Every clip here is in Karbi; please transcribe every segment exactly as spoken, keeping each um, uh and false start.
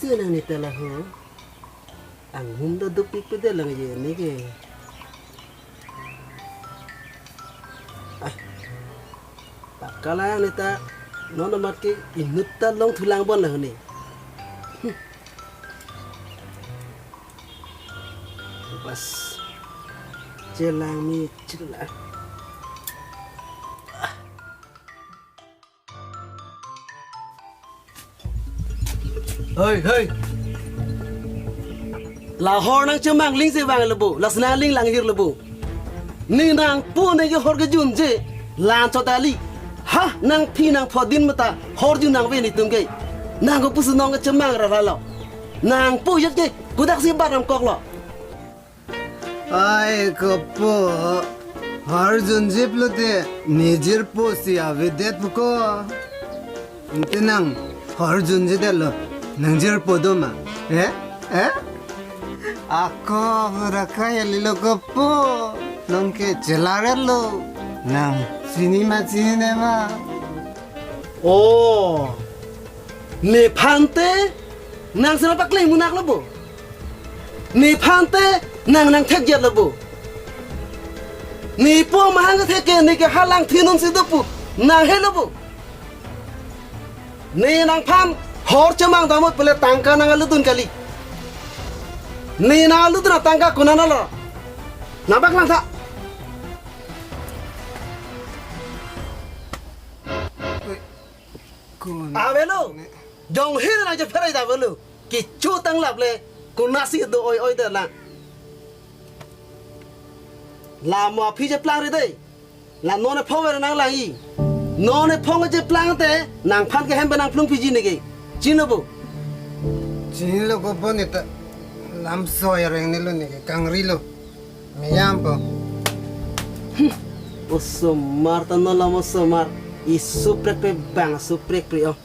Senang neta laho. Anghum ta dopik pede lang ye ne ke. Ah. Pakalang neta non amat ke inut ta long thulang bon laho ne. Hmm. Bas. Chelang mi chelang. Hei, hei. La hor nangchemang ling se vang lebo, la sena ling lang hir lebo. Ne nangpo ne ke hor kejunje, la anchot ali. Ha, nangphi nangpho din mata, hor jun nangve netum ke. Nang kopusi nong kechemang ra ra lo. Nangpo yet ke, kodak si bar nangkok lo. Ai kopo, hor junjip lote nejirpo si avedet pu ko. Ante nang hor junjidetlo, nangjirpo do ma? Eh? Eh? Ako pura kaya lilo kopo, nong ke chelarlo, nang chini ma chinine ma? Oh, nephan te nang sera pakleng munak lo bo. Nephan te nang nangthekjet lo bo. Nepo mahang thek ke ne ke halang thinun si dopu nang helo bo. Ne nangphan hor chemang damot pele tangka nang aludun kali. Ne nang aludun tangka konat lo? Nabak lang tha. Kun- Avelo. Jong hir na je pherai ta avelo. Kecho tanglap le. Konatsi do oi oi de la. La mo aphi cheplang ri dei. La non ephong ere nang lang-i. Non ephong cheplang te nangphan ke hem pen nangphlung piji ne ke. Chinilo bo. Chinilo kopo neta. Lam soi areng ne lo ne ke. Kangri lo. Meyam po. Osomar ta non lam osomar. Isuprek pe bang suprek pri oh.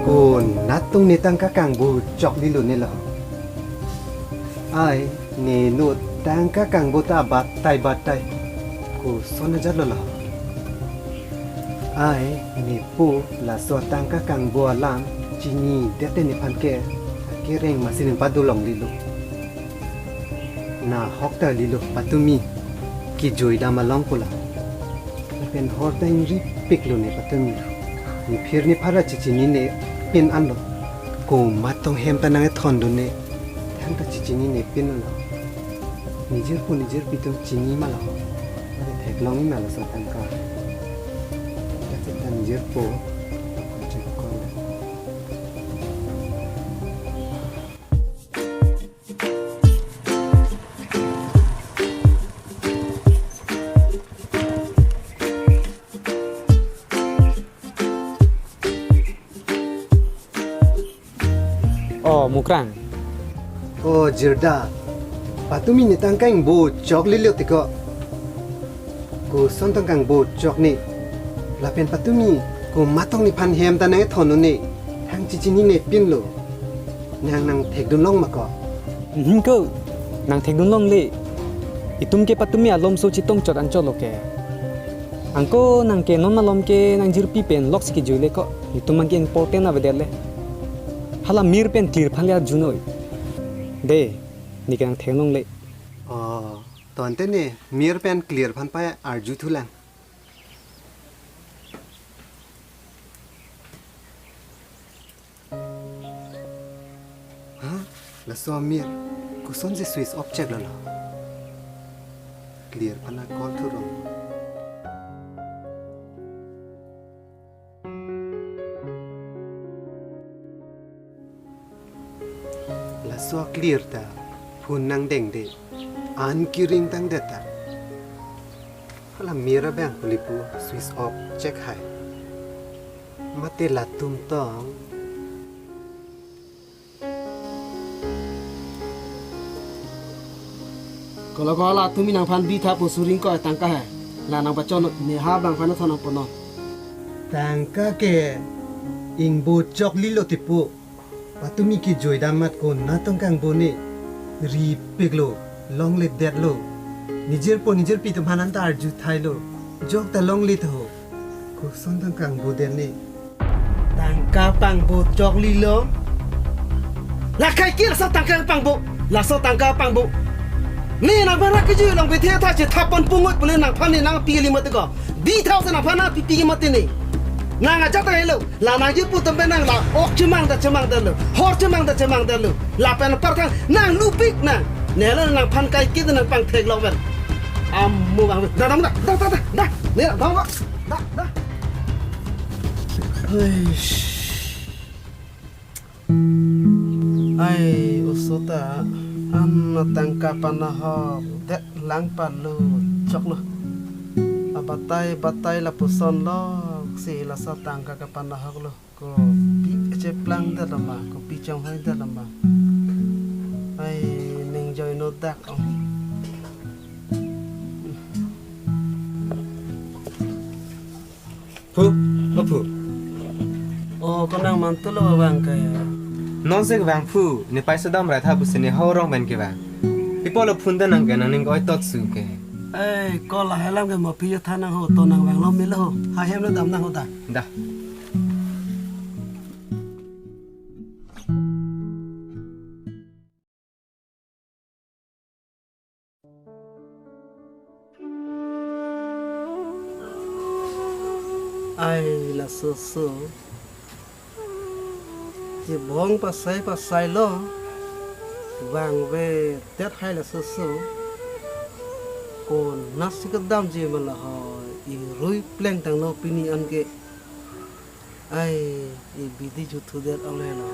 Konat atum ne tangka kangbo chokli lo ne lo. Ai, ne inut tangka kangbo ta batai batai. Koson ajat lo lo. Ai, nepo laso tangka kangbo alam chinidet te nephan ke kereng masi ne padolong lilo. Nahok ta lilo patumi kejui dam along pu la. Lapen hor ta ingripik lo ne patumi. Nephir nephara chechinine pin anlo. Komat tong hem ta nangkethondun ne. Thangta chechinine pin lo. Nejirpo nejirpi atum chini ma lo. Mate theklong ma laso tangka. Thangta nejirpo. Chekon. Oh, Mukrang. Oh, jirda. Patumi ne tangka ingbo chokli lo tiko. Koson tangka ingbo chok ne. Lapen patumi komat tong nephan hem ta nangkethondun ne. Thang chechinine pin lo. Nang nangthekdun long ma ko? Mhm ko. Nangthekdun longle. Itum ke patumi alomso chetong chot anchot lo ke. Angko nang ke non malom ke nangjirpi pen loksi kejui le ko. Itum abang ke important avedet le. Hala mir pen clear aphan le arjunoi. De, ne ke nangthek longle. Oh, to ante ne mir pen clear aphan pa arjuthulang. Ha? Laso amir, kosonsi switch off chek lo lo. Clear aphan call thurong. Laso clear ta phone nangdengde, an kiring tangdet ta. Hala mir abang puli pu switch off chek hai. Mate latum tong. Kolo kolo latum inang aphan bitha pu suring ko tangka hai. La nangpachon ne ha abang aphan thon nangponon. Tangka ke Ingbo chokli lo tipo. Patumi kejoi dam amat konat tong kangbo ne. Ripik lo, longledetlo. Nijirpo nijirpi atum aphan ta arju thailo. Jok ta longle ta ho. Koson tong kangbo den ne. Tangka pangbo chokli lo. Lakai ke laso tangka pangbo. Laso tangka pangbo. Ne nang bara kejui along bethe tha chethappon pungot pule nangphan ne nangpi kali mati ko. Bi thau sa nangphan nangpi pi mati ne. Nang ajat ta helo. La nang ji pu atum pen nang la ok chemang ta chemang ta lo. Hor chemang ta chemang ta lo. Lapen parthang nang lupik nang. Nelo nangphan kai ke nang pangthek lo pen. Amo bang. Da da da da da da. Ne da da. Da da. Eish. Ai, oso ta, an tangka panahok det lang palo choklo. Abatai batai lapuson lok si laso tangka kapanahok lo. Kopi cheplang det lo ma, kopi chonghoi det lo ma. Ai, ning joino dak ong. Phu, o phu. O, konang mantu lo bang kaya. Non se bang phu, ne paisa dam rai tha pusi ne hau rong pen ke bang. Ipo lo phun ta nang ke nang ning koi tot su ke. Eh, ko lahai alam ke mo phi tha nang ho to nang bang lo milo. Hai hem lo dam nang ho ta. Da. Ai laso so. Chebong pasai pasai lo. Vangve det hai laso so. Konat si kedamji ma la ho. Irui pleng tanglo pini an ke. Ai, e bidi juthu det ong le lo.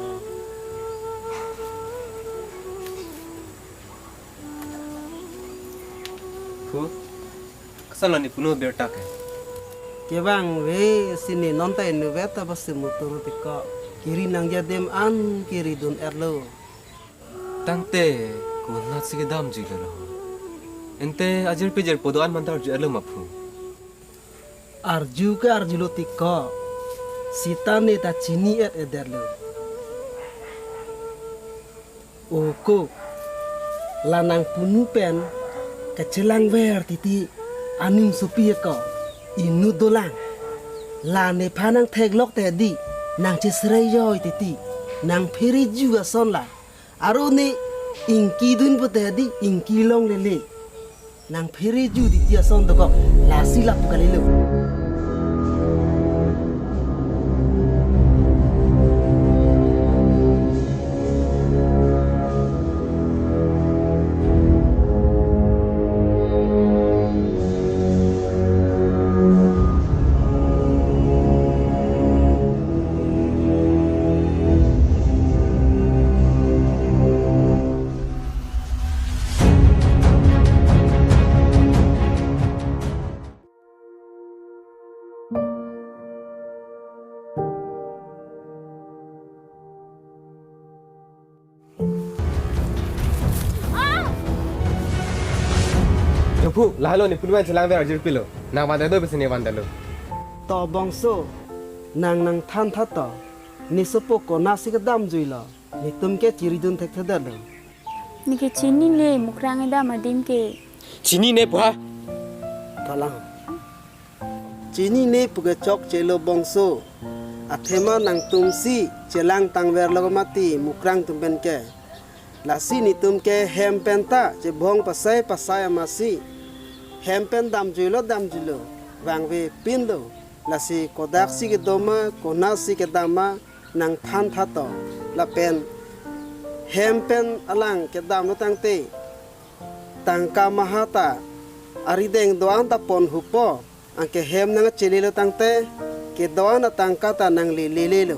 Phu, koson lo ne punu birta ke? Kevangve si ne non ta inutvet ta basi mutur piko. Kiri nangji adim an kiri dun-et lo. Tangte konat si kedamji lo lo. Ante ajirpi jirpo do-an mantar arju-et lo ma phu. Arju ke arjulo tiko. Sita ne ta chini-et-edet lo. Oko. La nang punu pen kachelangver titi aning sopi ko. Inut dolang. La nephan nang theklok te di. Nang chesrei joi titi. Nang pheriju ason la. Aro ne ingki dun pute di ingki longlele. Nang pheriju titi ason dokok lasi lapu kalilo. Jongphu, lahelo ne punu pen chelangver arjurpilo. Nang vande do pusi ne vandelo. To bongso, nang nangthan tha to. Ne sopo konat si kedamjuilo. Netum ke chiridun thekthedetlo. Neke chinine Mukrang kedam adim ke. Chinine pha. Thalang. Chinine puke chokchelo bongso. Athema nangtumsi chelang tangverlo mati Mukrang atum pen ke. Lasi netum ke hem pen ta chebong pasai pasai amatsi. Hem pen damjuilo damjuilo. Vangve pinlo. Lasi kodaksi kedoma, konatsi kedama, nangthan tha to. Lapen hem pen alang kedamlo tangte. Tangka maha ta. Arideng do-an ta pon hupo. Anke hem nangchelelo tangte, kedo-an atangka ta nanglelelelo.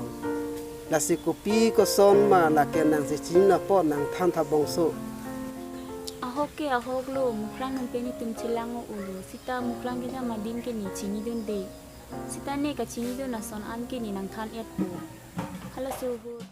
Lasi kopi koson ma lake nangsi chinine apot nangthan tha bongso. Ahok ke ahoklo, Mukrang atum pen netum chelang-o-ulo, sita Mukrang kedam adim ke ne chinidunde. Sita ne kachinidun ason an ke ne nangthan-etpo. Halaso ahut.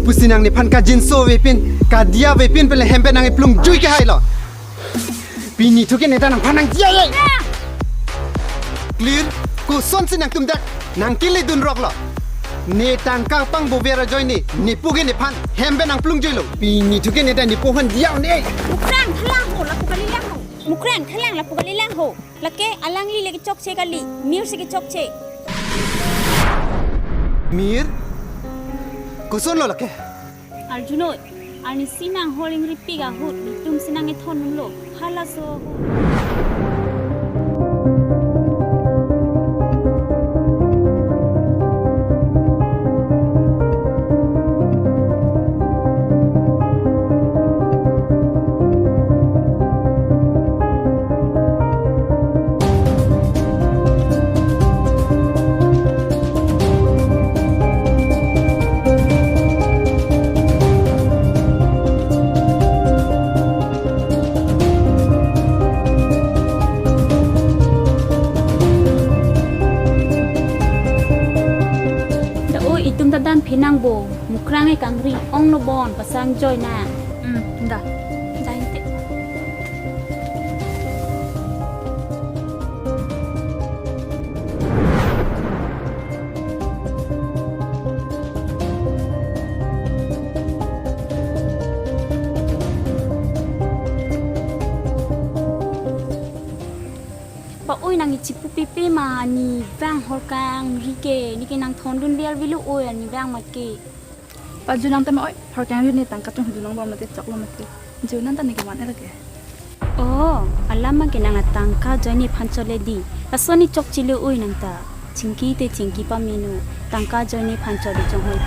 Pusi nang nephan kajinso avepin, kadiya avepin pen le hem pen nang eplung jui ke hailo. Pini thu ke ne ta nangphan nangdiya ye. Clear, kosonsi nangtum dak nangkele dunroklo. Ne tangka pangbover ajoine, ne po ke nephan hem pen nangplung juilo. Pini thu ke ne ta ne po aphan diya un-e. Mukrang thalang ho, lapu kalilang ho. Mukrang thalang, lapu kalilang ho. Lake alangli le kechokche kali, Mir si kechokche. Mir? Kosonlo lake? Arjun oi, arnisi nang hor ingripik ahut, netumsi nang ethondunlo, halaso ahut. Da oi, itum ta dam phenang bo. Mukrang e kangri, ongno bon, pasang joi na. Hmm, da. Jai te. Pa oi, nang ichipu pipi ma ani vang hor kangri ke, ne ke nangthondun biar bilu oi ani vang mat ke. Pajunang tema oi, hor kangri ne tangka chonghudun longbom mate choklo mate. Junan ta ne ke man lake. Oh, alam ma ke nang tangka ajoine phan chole di. Laso ne chokchelo oi nang ta. Chingki te chingki pamenu. Tangka ajoine phan chole chonghoi.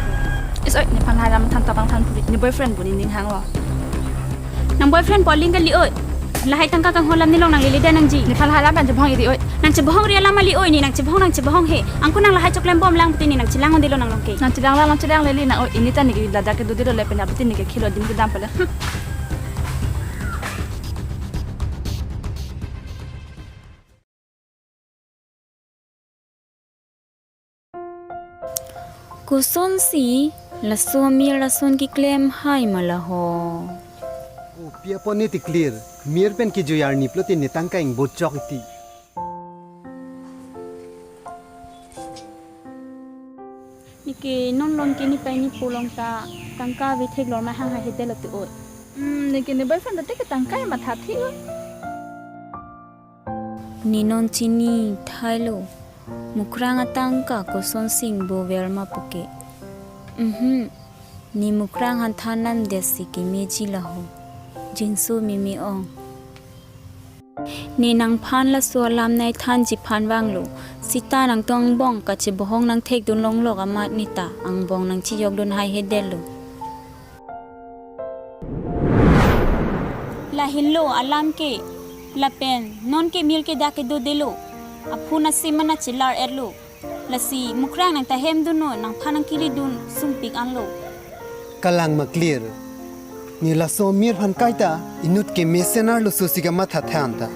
Is oi, nephan lahai alam than tabang than puri. Ne boyfriend pu ne ning hanglo. Nang boyfriend pu aling kali oi. Lahai tangka kanghon alam ne long nanglele da nangji. Nephan lahai alam pen chebohong iri oi. Nang chebohong ri alam kali oi ne, nang chebohong, nang chebohong he. Angko nang lahai choklembom lang pute ne, nang chelang un-edetlo nang long ke. Nang chelang lang, nang chelang lele nang oi, ne ta ne ke ladak ke dodetlo lapen apute ne ke khelo adim kedam pale. Hmm. Kosonsi, laso Mir lason keklem hai ma la ho. O, pi apot ne ti Clear, Mir pen kejui arni pulote ne tangka ingbot chok iti. Ne ke non lon ke ne pai ne po along ta tangka ave theklong ma hang hai hedet lo tu oi. Hmm, ne ke ne boyfriend ta te ke tangka matha thi oi. Ne non chini thailo, Mukrang atangka kosonsi ingbover ma puke. Mhm, ne Mukrang aphan than namdet si kemeji la ho. Jinso meme ong. Ne nangphan laso alam nai thanji aphan vanglo. Sita nangtum angbong kachebohong nangthekdun longlok amat ne ta angbong nangchiyokdun hai hedetlo. Lahenlo alam ke, lapen non ke Mir ke dak kedodetlo. Aphun asim mana chelar-etlo. Lasi Mukrang nang ta hemdun noi, nangphan nangkiridun sungpik anlo. Kalang ma Clear. Ne laso Mir aphan kaita inut kemesen arloso si kamatha than ta.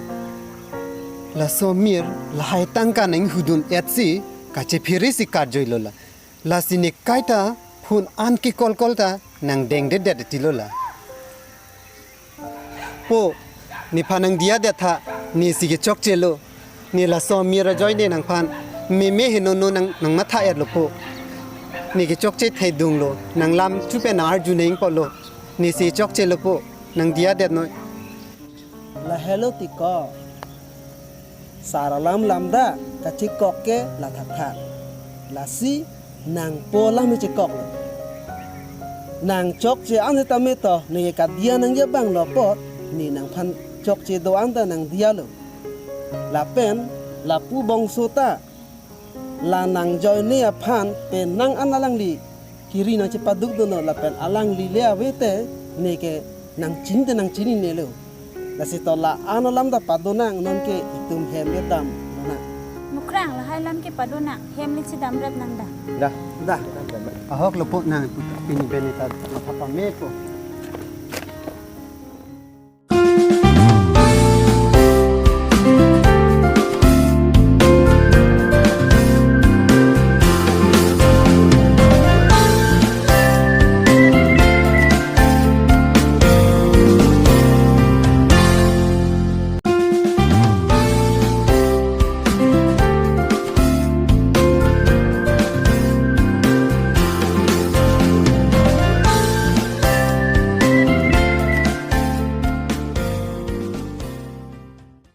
Laso Mir lahai tangka nanghudun-et si kachephere si karjoilo la. Lasi ne kaita phone an ke call call ta nangdengdetdet tilo la. Po, nephan nangdiyadet tha, ne si kechokchelo. Ne laso Mir ajoine nangphan meme henono nang, nangmatha-etlo po. Ne kechokche thedunglo, nanglam chupe nang arju neng polo. Ne si chokchelo po, nangdiyadet noi. Lahelo ti ko. Sar alam lamda, kachikok ke lathakthak. Lasi nangpo alam chikoklo. Nang chokche an setame to, ne kadiya nangji abang lo apot, ne nangphan chokche do-an ta nangdiyalo. Lapen, lapu bongso ta, la nangjoine aphan penang an alangli kiri nangchepadukdunlo lapen alangli le ave te ne ke nangchini te nangchininelo. Lasi to la-an alam ta padonang, non ke itum hem kedam lonang. Mukrang, lahai alam ke padonang, hem le chedamrap nang da. Da. Da. Ahok lo po nang pini beni ta matha pame po.